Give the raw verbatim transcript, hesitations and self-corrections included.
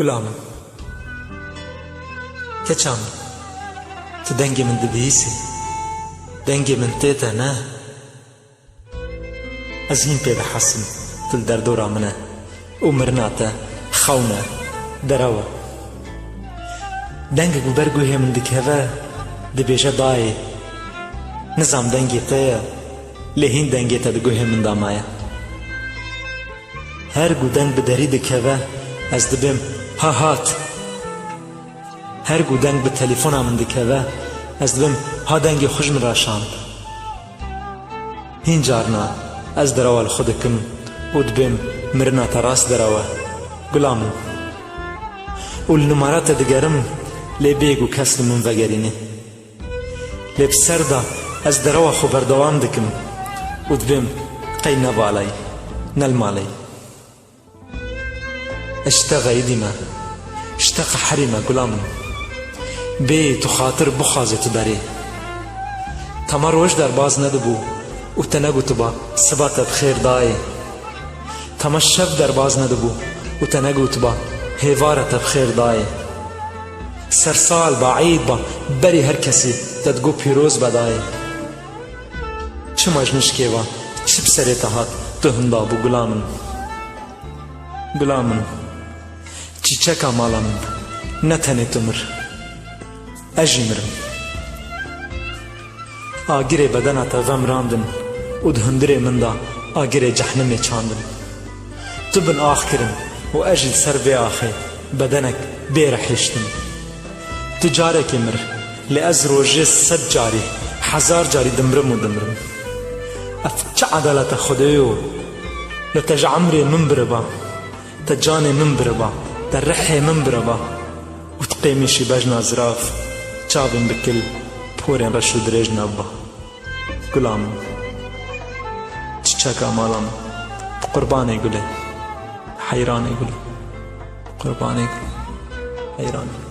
Gula min, keça min, tu dengê min dibihîsî, dengê min tê te ne? Ez hîn pê dihesim, tu li derdora min e û mirina te xewn e, derew e. Dengek bi ber guhê min dikeve, dibêje dayê. Nizam dengê te ye, lê hîn dengê te di guhê min de maye. Her ku deng bi derî dikeve, ez dibêm ha hat. Her ku deng bi telefona min dikeve, ez dibêm ha dengê xwe ji min re şand. Hîn carna ez derewa li xwe dikim û dibêm mirina te rast derew e, gula min. Û li numara te digerim, lê bêyî ku kes li min vegerîne. Lê bi ser de ez derewa xwe berdewam dikim û dibêm qey ne vala yî, ne li malê yî. Ez ji te xeyidî me, ji te qeherî me, gula min. Bêyî tu xatir bixwazê tu berê. Tema roj derbaz nedibû û te negutiba siba te bi xêr dayê. Tema şev derbaz nedibû û te negutiba hêvara te bi xêr dayê. Sersal ba, eyd ba, berî her kesî te digot pîroz be dayê. Çima ji nişkê ve çi bi serê te hat, tu hinda bû, gula min. Gula min, çîçeka mala min, ne tenê tu mir, ez jî mirim. Agirê bedena te vemirandin û di hundirê min de agirê cehnimê çandin. Tu bin ax kirin û ez jî li ser vê axê bedenek bê rihiştim. Tu carekê mir, lê ez rojê sed carî, hezar carî dimirim û dimirim. Ev çi edaleta Xwedê yo? Lê te ji emrê min biriba, te canê min biriba, te rihê min biriba û tu qêmîşî bejna zirav, çavên bi kil, porên reş û dirêj nebiba. Gula min, çiçeka mala min, bi qurbanê gulê, heyranê gulê, bi qurbanê gulê, heyranê gulê.